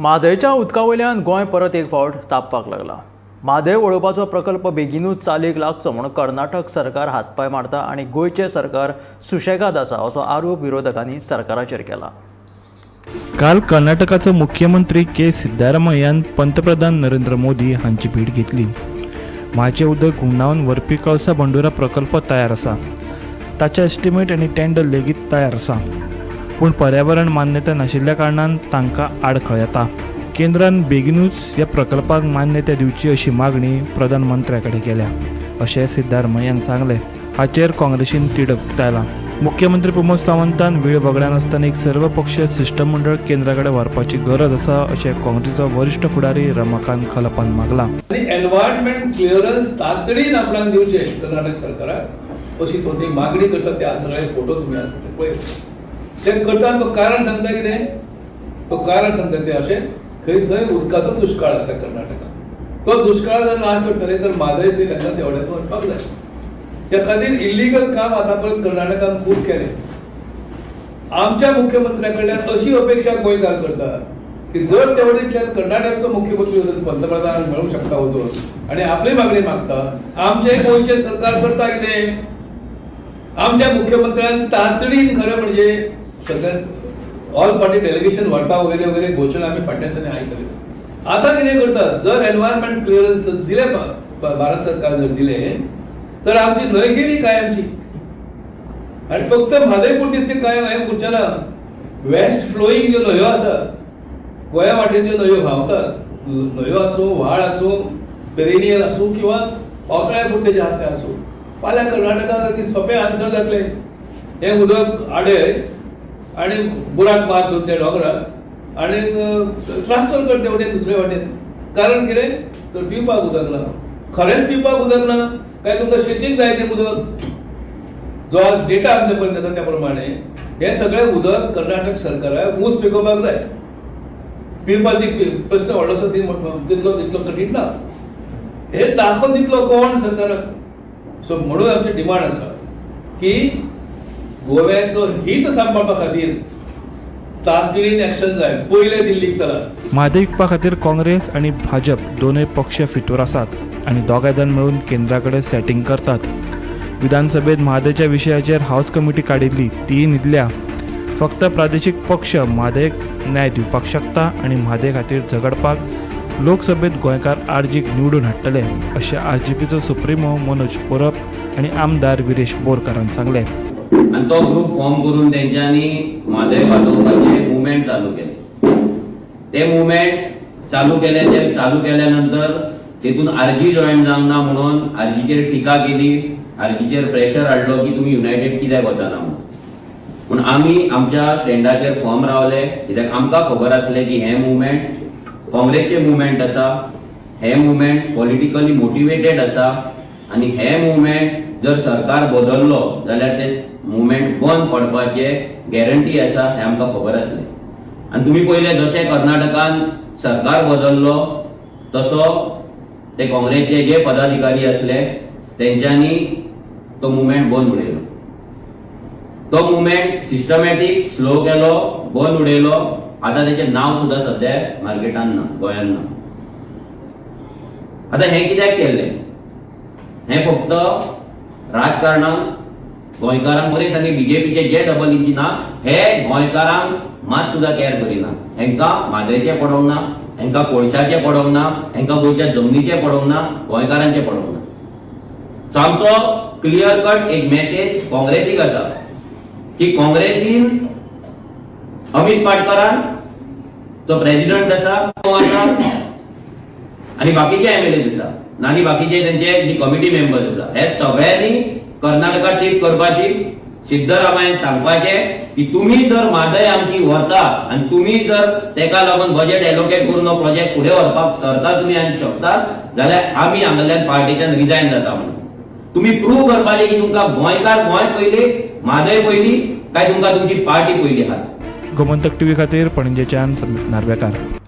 म्हादयच्या उदका वयल्यान गोंय परत एक फावट तापपाक लागला. म्हादय वळोवपाचो प्रकल्प बेगीनूच चालीक लागचो म्हूण कर्नाटक सरकार हातपाय मारता आनी गोंयचें सरकार सुशेगाद आसा असो आरोप विरोधकांनी सरकाराचेर केला. काल कर्नाटकाचो मुख्यमंत्री के सिद्धारमय्यान पंतप्रधान नरेंद्र मोदी हांची भेट घेतली. म्हादयचें उदक घुंवडावन व्हरपी कळसा भंडुरा प्रकल्प तयार आसा, ताचें एस्टिमेट आनी टेंडर लेगीत तयार आसा, पूण पर्यावरण मान्यता नाशिल्ल्या कारणान तांकां आडखळ येता. केंद्रान बेगीनूच ह्या प्रकल्पाक मान्यता दिवची अशी मागणी प्रधानमंत्र्या कडेन केल्या अशें सिद्धारमय्यान सांगलें. हाचेर काँग्रेसीन तिडक उक्तायला. मुख्यमंत्री प्रमोद सावंतान वेळ वगडायनासतना एक सर्वपक्षीय शिश्टमंडळ केंद्रा कडेन व्हरपाची गरज आसा अशें काँग्रेसीचो वरिश्ठ फुडारी रमाकांत खलपान मागला. आनी एनवायरमेंट क्लियरन्स तातडीन आपणाक दिवचें कर्नाटक सरकाराक अशी तो ती मागणी करता. ते आज सगळे फोटो तुमी आसा ते पळयले. ते करता तो कारण सांगता कितें, तो कारण सांगता ते अशें खंय थंय उदकाचो दुश्काळ आसा कर्नाटकांत, तो दुश्काळ जर ना करतले तर म्हादय ती तांकां तेवड्यान व्हरपाक जाय. त्या खातीर इल्लीगल काम आतां पर्यंत कर्नाटकान खूब केलें. आमच्या मुख्यमंत्र्या कडल्यान अशी अपेक्षा गोंयकार करतात की जर तेवटेंतल्यान कर्नाटकचो मुख्यमंत्री वचून पंतप्रधानाक मेळूंक शकता वचून आनी आपली मागणी मागता, आमचें गोंयचें सरकार करता कितें? आमच्या मुख्यमंत्र्यान तातडीन खरें म्हणजे सगळ्यां ऑल पार्टी डेलिगेशन व्हरता वगैरे वगैरे घोशणा आमी फाटल्या दिसांनी आयकली. आतां कितें करतात, जर एनवायरमेंट क्लियरन्स दिलें भारत सरकार जर दिलें तर आमची न्हंय गेली कायमची. आनी फक्त म्हादय पुरती ते कांय हें उरचें ना. वेस्ट फ्लोईंग ज्यो न्हंयो आसात, गोंया वाटेन ज्यो न्हंयो व्हांवतात, न्हंयो आसूं, व्हाळ आसूं, पेरेनियल आसूं किंवा पावसाळ्या पुरते जे आहात ते आसूं, फाल्यां कर्नाटकाक सोंपें आन्सर जातलें, हें उदक आडय आनी बुराक मार दोन त्या दोंगराक आनी ट्रान्सफर कर ते वटेन दुसरे वाटेन. कारण कितें तर पिवपाक उदक ना. खरेंच पिवपाक उदक ना काय तुमकां शेतीक जाय तें उदक? जो आज डेटा आमचे पर्यंत येता त्या प्रमाणे हें सगळें उदक कर्नाटक सरकाराक ऊस पिकोवपाक जाय. पिवपाची प्रश्न व्हडलोसो तितलो तितलो कठीण ना. हे दाखोवन दितलो कोण सरकाराक? सो म्हणून आमची डिमांड आसा की गोव्याचो हित सांबाळपा खातीर तातडीन एक्शन जाय. पयले दिल्लीक चला. म्हादय विकपा खातीर काँग्रेस आनी भाजप दोनूय पक्ष फितूर आसात आनी दोगांय जाण मेळून केंद्रा कडेन सेटिंग करतात. विधानसभेत म्हादयच्या विशयाचेर हावस कमिटी काडिल्ली, तीय न्हिदल्या. फक्त प्रादेशीक पक्ष म्हादयक न्याय दिवपाक शकता आनी म्हादय खातीर झगडपाक लोकसभेत गोंयकार आरजीक निवडून हाडटले अशें आरजीपीचो सुप्रिमो मनोज परब आनी आमदार विरेश बोरकारान सांगलें. आनी तो ग्रूप फॉर्म करून तेंच्यांनी म्हादय वाटोवपाचें मुवमेंट चालू केलें. ते मुवमेंट चालू केलें, ते चालू केल्या नंतर तितून आरजी जॉयन जावंक ना म्हणून आरजीचेर टिका केली, आरजीचेर प्रेशर हाडलो की तुमी युनायटेड कित्याक वचना म्हणून. पूण आमी आमच्या स्टँडाचेर फॉर्म रावले, कित्याक आमकां खबर आसलें की हें मुवमेंट काँग्रेसचें मुवमेंट आसा, हें मुवमेंट पॉलिटिकली मोटिवेटेड आसा आनी हें मुवमेंट जर सरकार बदल्लो जाल्यार ते मुवमेंट बंद पडपाचे गॅरंटी आसा हें आमकां खबर आसलें. आनी तुमी पळयलें जशें कर्नाटकान सरकार बदल्लो तसो ते काँग्रेसचे जे पदाधिकारी आसले तेंच्यांनी तो मुवमेंट बंद उडयलो. तो मुवमेंट सिस्टमॅटीक स्लो केलो, बंद उडयलो. आतां तेचें नांव सुद्दां सद्या मार्केटान ना, गोंयान ना. आतां हें कित्याक केल्लें? हें फक्त राजकारणाक गोंयकारांक काँग्रेस आनी बीजेपीचे जे डबल इंजिन आहा हे गोंयकारांक मात सुद्दां कॅर करिना. हेंकां म्हादयचें पडोवंक ना, हेंकां कोळशाचें पडोवंक ना, हेंकां गोंयच्या जमनीचें पडोवंक ना, गोंयकारांचें पडोवंक ना. सो आमचो क्लियर कट एक मॅसेज काँग्रेसीक आसा की काँग्रेसीन अमित पाटकरान तो प्रेसिडेंट आसा, तो आसा आनी बाकीचे एमएलए आसा आनी बाकीचे तेंचे जी कमिटी मेंबर्स आसा, हे सगळ्यांनी कर्नाटका ट्रीप करपाची, सिद्धरामय्यान सांगपाचें की तुमी जर म्हादय आमची व्हरता आनी तुमी जर तेका लागून बजेट एलोकेट करून हो प्रोजेक्ट फुडें व्हरपाक सरता तुमी आनी शकतात जाल्यार आमी हांगासरल्यान पार्टीच्यान रिजायन जाता म्हणून. तुमी प्रूव करपाचें की तुमकां गोंयकार गोंय पयली, म्हादय पयली, काय तुमकां तुमची पार्टी पयली आहा. गोमंतक टीव्ही खातीर पणजेच्यान समीप नार्वेकार.